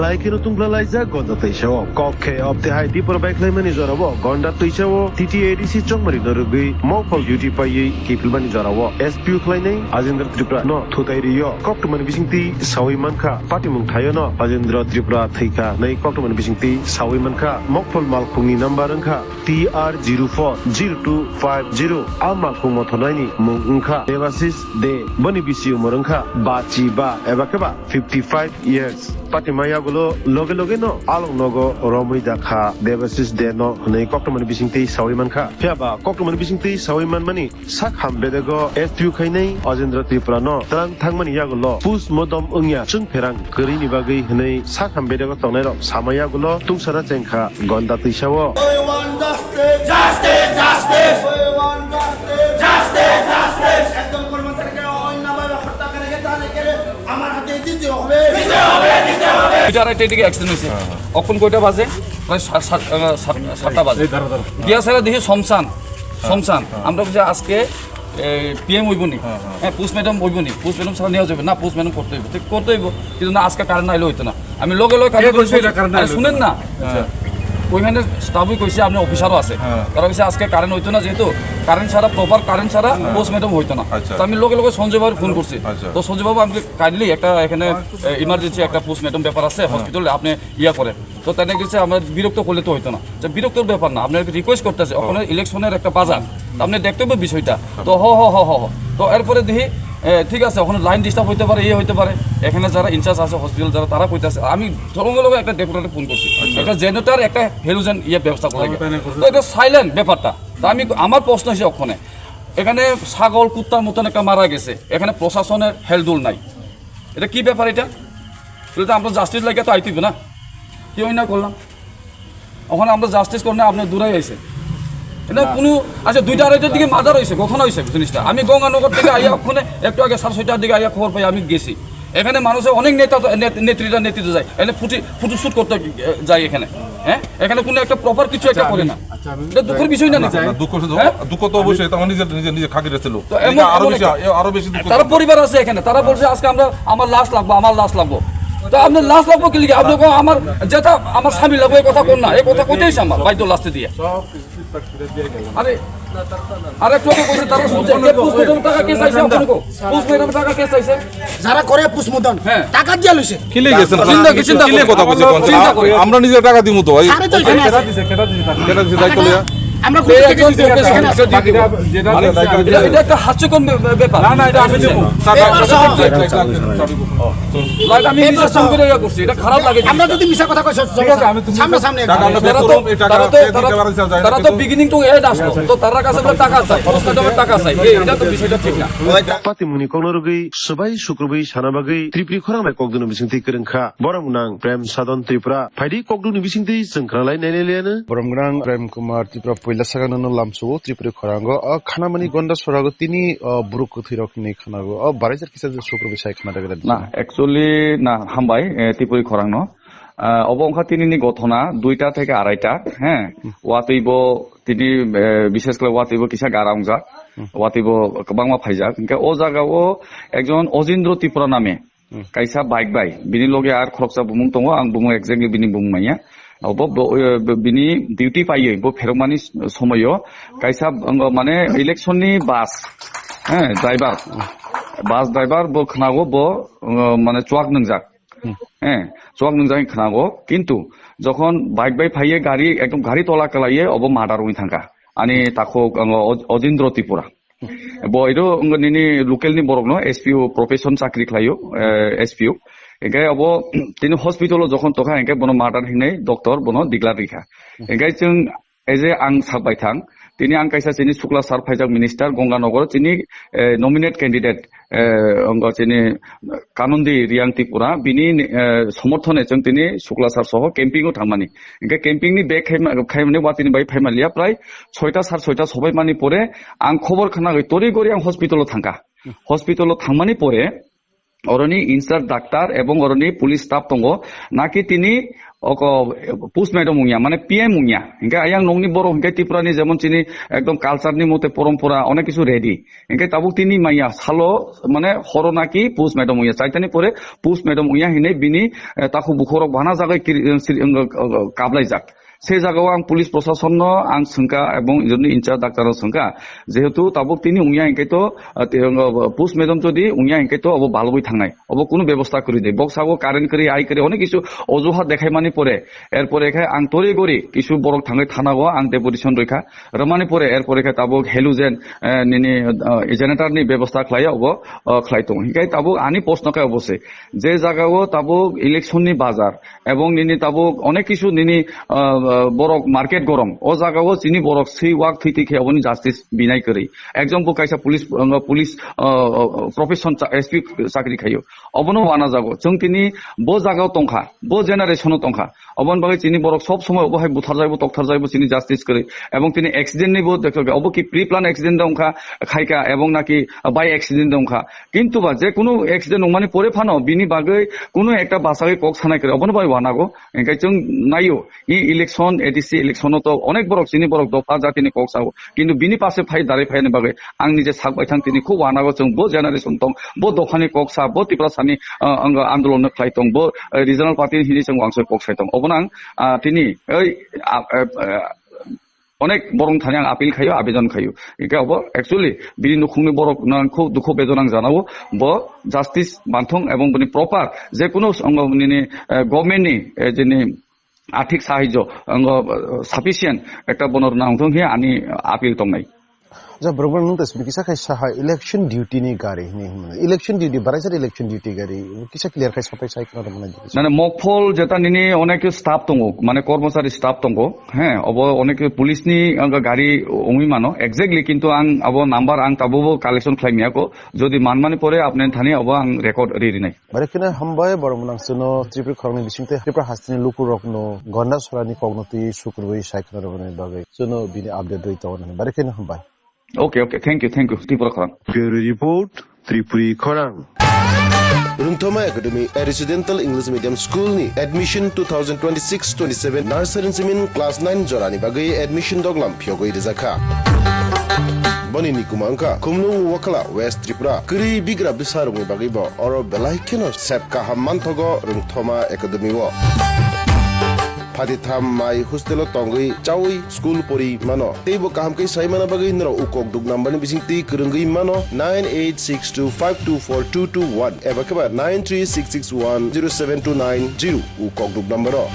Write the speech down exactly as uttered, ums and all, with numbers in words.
Lai kheno tungphla laijak Gonda Twisa o. Kok khe obtwi hai Tipra bai khlaimani jora o Gonda Twisa o T T A D C chongmari no rwgwi mokol duty paiwi kiphilmani jora o S P O khlainai Ajendra Tripura no thutai rio. Koktwmani bisingtwi sawi mankha, patimung thaio no Ajendra Tripura thwikha hwnwi koktwmani bisingtwi sawi mankha. Mokol malkhungni number wngkha T R zero four zero two five zero. A malkhung mothornaini mung wngkha Debasis De. Boni bisi umor wngkha bachi ba eba khe ba fifty five years. Patima yagulo loge loge no along nogo romwi jakha Debasis De no hwnwi koktwmani bisingtwi sawi mankha. Phiya ba koktwmani bisingtwi sawi manmani sak ham bedego S P O khainai Ajendra Tripura no twlang thangmani yagulo post mortem wngya chwng pherang kwrwini bagwi hwnwi sak ham bedego tongnairok sama yagulo tungsana chengkha Gonda Twisa o. We want justice! Justice! Justice! We want justice! Justice! Justice! একজন কর্মচারীকে অন্যায়ভাবে হত্যা করে গেছে, তাদেরকে আমার হাতে দিতে হবে। দিতে হবে, দিতে হবে। দুইটা আড়াইটার দিকে অ্যাক্সিডেন্ট হয়েছে। হ্যাঁ, হ্যাঁ। কখন কয়টা বাজে? প্রায় সাত, সাত, আহ, সাত, সাতটা বাজে। এই দাঁড়া, দাঁড়া। গিয়া সারা দেখি শ্মশান, হ্যাঁ। শ্মশান। হ্যাঁ। আমরা বুঝি আজকে, এ, পিএম হইব নি? হ্যাঁ, হ্যাঁ। হ্যাঁ, পোস্টমর্টম হইব নি? পোস্টমর্টম ছাড়া নেওয়া যাবে না, পোস্টমর্টম করতে হইব। ঠিক করতে হইব। কিন্তু না, আজকে কারেন্ট না এলে হইতো না। আমি লগে লগে কে কারেন্ট কইছে এটা কারেন্ট আরে আইলো শুনেন না। না। হ্যাঁ। ওইখানে স্টাফই কইছে আপনি অফিসারও আছে। হ্যাঁ। তারা কইছে আজকে কারেন্ট হইতো না, যেহেতু কারেন্ট ছাড়া, প্রপার কারেন্ট ছাড়া হ্যাঁ। পোস্টমর্টম হইতো না। আচ্ছা। তো আমি লগে লগে সঞ্জয় বাবুর ফোন করছি। আচ্ছা। তো সঞ্জয় বাবু, আমি কাইন্ডলি একটা এখানে, এ, ইমার্জেন্সি একটা পোস্টমর্টম ব্যাপার আছে হ্যাঁ। হসপিটালে, আপনি ইয়া করেন। তো তাই গেছে আমরা বিরক্ত করলে তো হইতো না। যে বিরক্তর ব্যাপার না, আপনার রিকোয়েস্ট করতেছে, হ্যাঁ। ওখানে ইলেকশনের একটা বাজার। তো আপনি দেখতে হবে বিষয়টা। তো হ, হ, হ, হ, হ। তো এরপরে দেখি, এ, ঠিক আছে, ওখানে লাইন ডিস্টার্ব হইতে পারে, ইয়ে হইতে পারে। এখানে যারা ইনচার্জ আছে হসপিটাল, যারা, তারা কইতাছে, আমি সঙ্গে লগে একটা ডেপুটেশনে ফোন করছি। আচ্ছা। একটা জেনারেটর, একটা হ্যালোজেন ইয়ে ব্যবস্থা করে তাও গেছে। তাই না করছে। তো এটা সাইলেন্ট ব্যাপারটা। তা আমি, আমার প্রশ্ন হচ্ছে ওখানে, এখানে ছাগল, কুত্তার মতন একটা মারা গেছে, এখানে প্রশাসনের হেলদোল নাই, এটা কি ব্যাপার এটা? এটা তো আমরা জাস্টিস লাগে তো আইতে হবে না, কি অন্যায় করলাম? ওখানে আমরা জাস্টিস করলে আপনি দূরে হয়েছে। এটা না। কোনো, আচ্ছা, দুইটা আড়াইটার দিকে মার্ডার হয়েছে, ঘটনা হয়েছে জিনিসটা। আমি গঙ্গানগর থেকে আইয়া ওখানে একটু আগে সাড়ে ছয়টার দিকে আইয়া খবর পাই, আমি গেছি। এখানে মানুষের অনেক নেতা তো, নেত-, নেত্রীরা নেতৃত্ব যায়, এখানে ফুটি, ফটোশুট করতে, এ, যায় এখানে। হ্যাঁ, এখানে কোনো একটা প্রপার কিছু একটা আচ্ছা, করে আমি, না। আচ্ছা, আমি এটা দুঃখের বিষয় না, না, নাকি? না, দুঃখ শুধু, হ্যাঁ? দুঃখ তো অবশ্যই, এটা আমার নিজের, নিজের, নিজের খাতির ছিল। তো এটা এমন, আরো এমন বেশি, একটা এ-, আরো বেশি দুঃখ তারা ছিল। পরিবার আছে এখানে, তারা বলছে, "আজকে আমরা, আমার লাশ লাগবো, আমার লাশ লাগবো।" তো আপনার লাশ লাগবো কি লিখে? আপনি কো, "আমার যেটা, আমার স্বামী লাগবো," এই কথা কোন না, এই কথা কইতেই আমার বাইদ্য লাস্টে দিয়ে। আরে, আরে একটু আগে কইছে, তারা শুনছে, কে পোস্টমর্টম টাকা কে চাইছে? আপনি কো, পোস্টমর্টম টাকা কে চাইছে? যারা করে পোস্টমর্টম, হ্যাঁ। টাকা দিয়া লইছে। কি লিখে গেছেন? চিন্তা কি, চিন্তা কি লিখে করে। কথা কইছে কোন? চিন্তা করে। আমরা নিজে টাকা দিমু তো, ভাই। সারে তো এখানে আছে। কেটা দিছে, কেটা দিছে, দায়িত্ব লইয়া। আমরা এই কোথা থেকে একজন দিছি? প্রফেসর এখানে আছে। হিসেবে দিব। যেটা, আরে, যেটা, এটা, এটা একটা হাস্যকর ব্য-, ব্যাপার। না, না, এটা আমি দিব। টাকা, পেপার সহ। লাইট আমি নিজে পেপার সহ। ফোন করে ইয়া করছি, এটা খারাপ লাগে আমরা জিনিসটা। যদি মিছা কথা কই, সত্য ঠিক আছে, কথা। আমি তুমি সামনাসামনি টাকা একদম। আমরা তারা তো, করুন, এই টাকা তারা তো, কে দিতে তারা, পারেন, স্যার, জানি তারা তো কিন্তু। বিগিনিং তো এ আসলো। তো তারা কাছে বলে টাকা চাই, প্রশ্ন দেওয়ার টাকা চাই। এই, এটা তো বিষয়টা ঠিক না। Patimungni kokno rwgwi swbai sukrubwi sana bagwi Tripuri khorang bai kokdwino bisingtwi kwrwngkha. Borok nang Prem Sadon Tripura. Phaidi kokdwino bisingtwi chwng khwnalai nailailaiyano. Boromgwnang Prem Kumar Tripura puila sakano lamsao Tripuri khorango. O khanamani gonda sorago tini, o, borok kwthwirok hinwi khwnago. O baraijak kisa je sukrubwi sai khwna dagwi. Na, actually, na, hambai, eh, Tripuri khorangno. Ah, obo wngkha tinini gothona duita theke araita, he? Hmm. Watwibo tini, eh, bishes khlai watwibo kisa gara wngjak, Hmm. watwibo kwbangma phaijak. Hinkhe o jagao ekjon Ojindro Tripura name Hmm. kaisa bike bai, bini loge ar khoroksa bumung tongo, ang bumung exactly bini bumung manya. Obo bo, eh, bo, bini duty paiwi bo pherokmani somoio kaisa, mane election ni bus, he, driver, bus driver bo khnago bo, eh, mane chuak nwngjak. Hmm. Eh, chuak nwngjak khnago, kintu jokhon bike bai phaiye gari, ekdom gari tola kwlaiye obo murder wngwi thangkha. Ani takhuk, ang, O-, Ojindro Tripura. Bo iro, ang, nini local ni borok no S P O profession chakri khlaio, eh, S P O. Hinkhe obo tini hospital o jokhon tongkha, hinkhe bono murder hinwi doctor bono declare rikha. Hinkhe chwng Ei je ang sak bai thang, tini ang kaisa chini Sukla sir phaijak minister Ganganagar chini, eh, nominate candidate, eh, ongo chini Kanundi Reang Tripura, bini, eh, somorthone chwng tini Sukla sir soho camping o thangmani. Hinkhe camping ni bag khaima-, khaimani watini bai phaimaliya prai soita sar soita sobai mani pore ang khobor khna gwi tori gori ang hospital o thangkha. Hospital o thangmani pore Oroni in charge doctor ebong oroni police staff tongo, naki tini oko post madam wngya, mane P M wngya. Hinkhe ayang nokni borok hinkhe Tripura ni jemon chini ekdom culture ni mote porompora onek kisu ready. Hinkhe tabuk tini maya salo mane horo naki post madam wngya. Chaitani pore post madam wngya hinwi bini, eh, takhuk bukhuk rok bana jagwi kiri, eh, siri, eh, eh, kaplaijak. Se jagao ang police proshasonno ang swngkha ebong joni in charge doctor no swngkha, jehetu tabuk tini wngya hinkhe to, ah, te, ah, post madam jodi wngya hinkhe to obo balogwi thangnai, obo kunu bebosta kwrwi de. Bok sago current kwrwi, ai kwrwi, onek kisu ojuhat dekhaimani pore, erpore khe ang tori gori kisu borok thangwi thanao ang deputation rwkha, rwmani pore erpore khe tabuk halogen, eh, nini, ah, generator ni bebosta khlai obo, ah, khlai tongo. Hinkhe tabuk ani post no khe obo se, je jagao tabuk election ni bajar, ebong nini tabuk onek kisu nini, ah, ah, borok market gorom. O jagao chini borok swi wak thwi thwi khe oboni justice binai kwrwi. Ekjon bo kaisa police, ah, police, ah, ah, profession cha-, S P chakri khaio. Obono wana jago. Chwng tini bo jagao tongkha, bo generation o tongkha. Oboni bagwi chini borok sob somoi obo hai butharjaibo, toktharjaibo chini justice kwrwi. Ebong tini accident ni bo dekha obo ki pre plan accident de wngkha, khaika ebong naki by accident de wngkha. Kintu ba je kunu accident wngmani pore phano bini bagwi kunu ekta bachagwi kok sanai kwrwi, obono bai wanago. Hinkhe chwng naio, i election, A D C election o to onek borok chini borok dopha jatini kok sao. Kintu bini pase phai darai phaini bagwi ang nije sak bai thang tini khub wanago chwng bo generation tong, bo dophani kok sa, bo Tiprasani, ah, ang andolon no khlai tong, bo, eh, regional party hini chwng wangsoi kok sai tong. Obono ang, ah, tini, oi, ah, eh, eh, onek borok thani ang appeal khaio, abejon khaio. Hinkhe obo actually bini nukhungni borok nang khub dukhu bejon ang janao, bo justice manthung ebong bini proper je kunu song-, nini, eh, government ni, eh, jini athik sahajyo, ang, eh, sufficient ekta bono rwna wngthung hiya ani appeal tongnai. Ja, borok nung tas bikisa khai saha election duty ni gari hini hini. Election duty, baraisar election duty gari. Kisa clear khai sapai sai khna rwmani. Nane mokphol jeta nini onek staff tongo, mane kormochari staff tongo. He, obo onek police ni, ang, gari ongwi mano. Exactly, kintu ang abo number ang tabukbo collection khlai miyako. Jodi manmani pore apni thani obo ang record ri rinai. Bare kheno hambai, borok mwnang chwngno Tripura khoroknwi bisingtwi Tripura hasteni lukurokno Gonda Sorani kokno twi sukurwi sai khna rwmani bagwi chwngno bini update rwi tongo nani. Bare kheno hambai. Okay, okay. Thank you, thank you, Tripura khorang. Bureau report, Tripuri khorang. Rungthoma Academy, a residential English medium school ni admission two thousand twenty-six twenty-seven nursery simin class nine jorani bagwi admission doglam phiyogwi rijakha. Boni nikuma wngkha Khumlung Wakhala, West Tripura. Kwrwi bigra bwsarokni bagwi bo oro belai kheno sep kaham manthogo Rungthoma Academy o. Phatitham mai hostel o tongwi chawi school pori mano. Teibo kaham khe sai mana bagwi norok ukok duk number ni bising twi kwrwngwi mano nine eight six two five two four two two one eba khe ba nine three six six one zero seven two nine zero ukok duk number o.